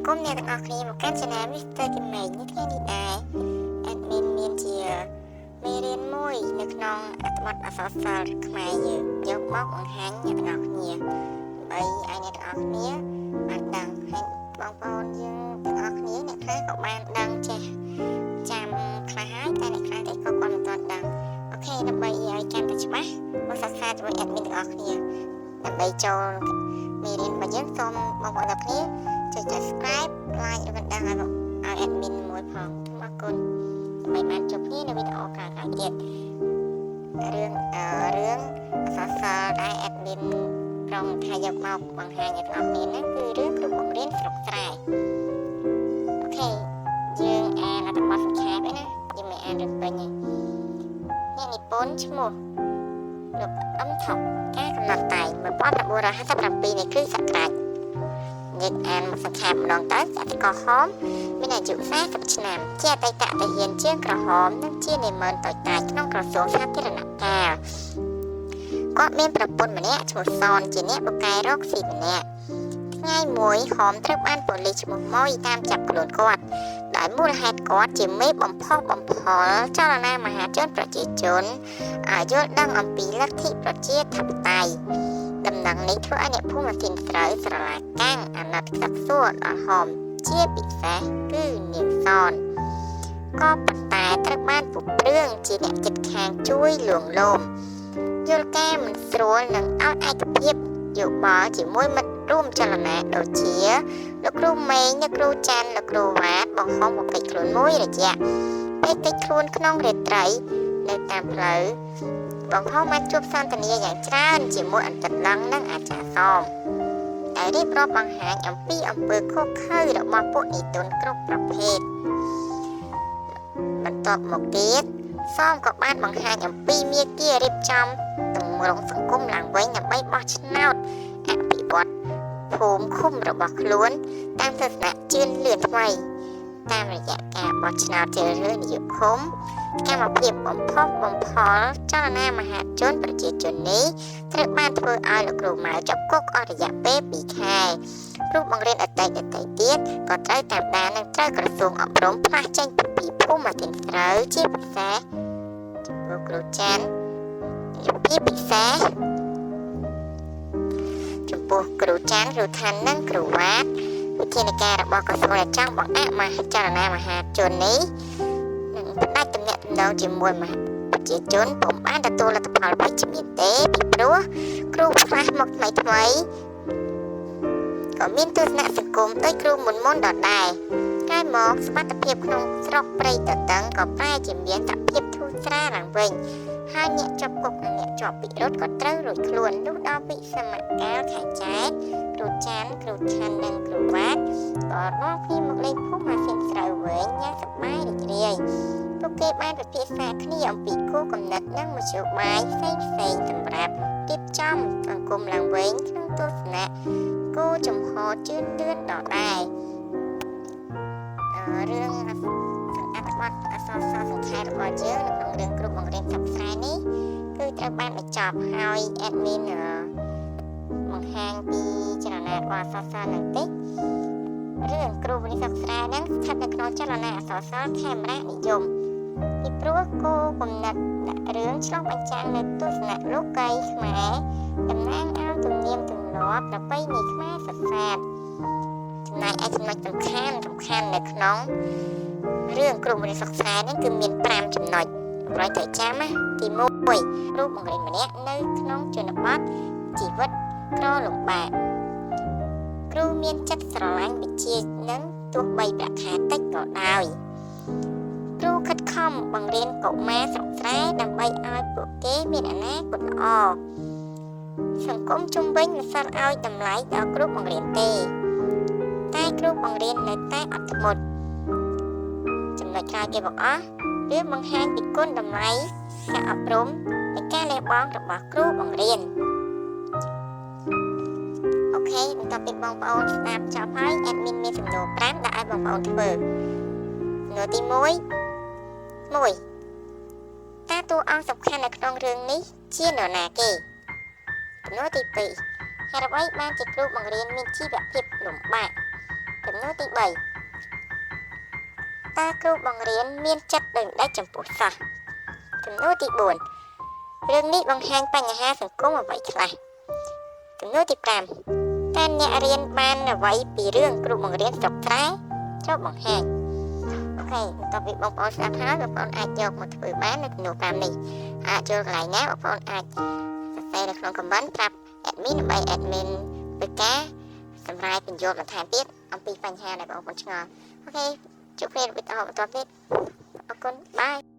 គមន៍អ្នកទាំងអស់គ្នាមកកាន់ Channel Mr. Kimmy នៅថ្ងៃនេះដែរ Admin មានជាមេរៀនមួយនៅក្នុងអត្ថបទអក្សរសិល្ប៍ខ្មែរយើងយកមកបង្ហាញអ្នកទាំងអស់គ្នាដើម្បីឲ្យអ្នកទាំងអស់គ្នាបានដឹងហើយបងប្អូនយើងទាំងអស់គ្នាអ្នកខ្លះក៏បានដឹងចេះចាំខ្លះហើយតែអ្នកខ្លះទៀតក៏គាត់មិនទាន់ដឹង OK ដើម្បីឲ្យកាន់តែច្បាស់មកសិក្សាជាមួយ admin ទាំងអស់គ្នាដើម្បីចូលមេរៀនរបស់យើងសូមបងប្អូនទាំងគ្នាចុច subscribe like ឬក៏ដឹងឲ្យ admin មួយផងសូមអរគុណដើម្បីបានជួបគ្នានៅវីដេអូក្រោយៗទៀតរឿងរឿងអក្សរសិល្ប៍ដែល admin ប្រុងថាយកមកបង្ហាញឲ្យទាំងអស់គ្នាហ្នឹងគឺរឿងគ្រូបង្រៀនស្រុកស្រែ OK យើងអានអត្ថបទសង្ខេបឯណាយើងមិនអានរឿងពេញទេអ្នកនិពន្ធឈ្មោះលោកអឹមថុកការកំណត់តែង1957នៃគ្រិស្តសករាជយើងអានមកសង្ខេបម្ដងទៅអធិការហមមានអាយុ40ឆ្នាំជាអតីតទាហានជើងក្រហមនិងជានាយម៉ឺនតូចតាចក្នុងក្រសួងសាធារណការគាត់មានប្រពន្ធម្នាក់ឈ្មោះសនជាអ្នកបកកែរកស៊ីម្នាក់ថ្ងៃមួយហមត្រូវបានប៉ូលីសឈ្មោះម៉ុយតាមចាប់ខ្លួនគាត់ដោយមូលហេតុគាត់ជាមេបំផុសបំផុលចលនាមហាជនប្រជាជនឲ្យយល់ដឹងអំពីលទ្ធិប្រជាធិបតេយ្យដំណឹងនេះធ្វើឲ្យអ្នកភូមិអាស៊ីនស្រូវស្រឡាកាំងអាណិតខ្សឹកសួរដល់ហមជាពិសេសគឺនាងសនក៏ប៉ុន្តែត្រូវបានពុព្រឿងជាអ្នកចិត្តខាងជួយលួងលោមយល់ការមិនស្រួលនឹងឲ្យឯកភាពយោបល់ជាមួយមិត្តរួមចលនាដូចជាលោកគ្រូមេងលោកគ្រូច័ន្ទលោកគ្រូវ៉ាតបងហមមកកិច្ចខ្លួនមួយរយៈពេលកិច្ចខ្លួនក្នុងរាត្រីនៅតាមផ្លូវបងហមបានជួបសន្ទនាយ៉ាងច្រើនជាមួយអន្តឡង់និងអាចារ្យសមដែលរៀបរាប់បង្ហាញអំពីអំពើឃោរឃៅរបស់ពួកនិទុនគ្រប់ប្រភេទបន្ទាប់មកទៀតសមក៏បានបង្ហាញអំពីមាគ៌ារៀបចំទម្រង់សង្គមឡើងវិញដើម្បីបោះឆ្នោតអភិវឌ្ឍភូមិឃុំរបស់ខ្លួនតាមទស្សនៈជឿនលឿនថ្មីតាមរយៈការបោះឆ្នោតជ្រើសរើសនាយកឃុំកម្មភាពបំផុសបំផុលចលនាមហាជនប្រជាជននេះត្រូវបានធ្វើឲ្យលោកគ្រូម៉ៅជាប់គុកអស់រយៈពេល2ខែគ្រូបង្រៀនអតីតទៀតក៏ត្រូវតាមដាននិងត្រូវក្រសួងអប់រំផ្លាស់ចេញពីភូមិអាទិនស្រូវជាពិសេសចំពោះគ្រូច័ន្ទជាពិសេសចំពោះគ្រូច័ន្ទគ្រូឋាននិងគ្រូវ៉ាតវិធានការរបស់ក្រសួងដែលចង់បង្អាក់មហាចលនាមហាជននេះនឹងផ្ដាច់ទំនាក់ទំនងជាមួយមហាប្រជាជនពុំបានទទួលលទ្ធផលវិជ្ជមានទេពីព្រោះគ្រូខ្លះមកថ្មីថ្មីក៏មានទស្សនៈសង្គមដូចគ្រូមុនមុនដដែលក្រោយមកសមត្ថភាពក្នុងស្រុកព្រៃតតឹងក៏ប្រែជាមានសភាពធូរស្រាលឡើងវិញហើយអ្នកជាប់គុកនិងអ្នកជាប់ពិរុទ្ធក៏ត្រូវរួចខ្លួនលុះដល់វិសមកាលខែចែកគ្រូច័ន្ទគ្រូឋាននិងគ្រូវ៉ាតក៏នាំគ្នាមកលេងភូមិអាស៊ានស្រូវវិញយ៉ាងសប្បាយរីករាយពួកគេបានពិភាក្សាគ្នាអំពីគោលគំនិតនិងមធ្យោបាយផ្សេងផ្សេងសម្រាប់រៀបចំសង្គមឡើងវិញក្នុងទស្សនៈគោលជំហរជឿនលឿនដដែលរឿងអត្ថបទអក្សរសិល្ប៍សង្ខេបរបស់យើងនៅក្នុងរឿងគ្រូបង្រៀនស្រុកស្រែនេះគឺត្រូវបានបញ្ចប់ហើយ admin បង្ហាញពីចលនារបស់អក្សរសិល្ប៍នឹងតិចរឿងគ្រូបង្រៀនស្រុកស្រែហ្នឹងស្ថិតនៅក្នុងចលនាអក្សរសិល្ប៍ខេមរៈនិយមពីព្រោះគោលគំនិតដាក់រឿងឆ្លុះបញ្ចាំងនៅទស្សនៈលោកីយ៍ខ្មែរតំណាងឲ្យទំនៀមទម្លាប់ប្រពៃណីខ្មែរសុទ្ធសាធចំណែកឯចំណុចសំខាន់សំខាន់នៅក្នុងរឿងគ្រូបង្រៀនស្រុកស្រែនេះគឺមាន5ចំណុចប្រយត្រូវចាំណាទី1គ្រូបង្រៀនម្នាក់នៅក្នុងជនបទជីវិតក្រលំបាកគ្រូមានចិត្តស្រឡាញ់វិជ្ជានិងទោះបីប្រាក់ខែតិចក៏ដោយគ្រូខិតខំបង្រៀនកុមារស្រុកស្រែដើម្បីឲ្យពួកគេមានអនាគតល្អសង្គមជុំវិញមិនសូវឲ្យតម្លៃដល់គ្រូបង្រៀនទេតែគ្រូបង្រៀននៅតែអត់ធ្មត់ចំណុចក្រោយគេបង្អស់រឿងបង្ហាញពីគុណតម្លៃការអប់រំនិងការលះបង់របស់គ្រូបង្រៀន OK បន្ទាប់ពីបងប្អូនស្ដាប់ចប់ហើយ admin មានសំណួរ5ដាក់ឲ្យបងប្អូនធ្វើសំណួរទី1 1តើតួអង្គសំខាន់នៅក្នុងរឿងនេះជានរណាគេសំណួរទី2ហេតុអ្វីបានជាគ្រូបង្រៀនមានជីវភាពលំបាក សំណួរទី3តើគ្រូបង្រៀនមានចិត្តដូចម្ដេចចំពោះសិស្សសំណួរទី4រឿងនេះបង្ហាញបញ្ហាសង្គមអ្វីខ្លះសំណួរទី5តើអ្នករៀនបានអ្វីពីរឿងគ្រូបង្រៀនស្រុកស្រែចូលបង្ហាញ OK បន្ទាប់ពីបងប្អូនស្ដាប់ហើយបងប្អូនអាចយកមកធ្វើបាននៅចំនួន5នេះអាចចូលកន្លែងណាបងប្អូនអាចសរសេរនៅក្នុង comment ប្រាប់ admin ដើម្បី admin ធ្វើការសម្រាយបញ្យល់បន្ថែមទៀតអំពីបញ្ហាដែលបងប្អូនឆ្ងល់ OK ជួបគ្នានៅវីដេអូបន្តទៀតអរគុណ bye.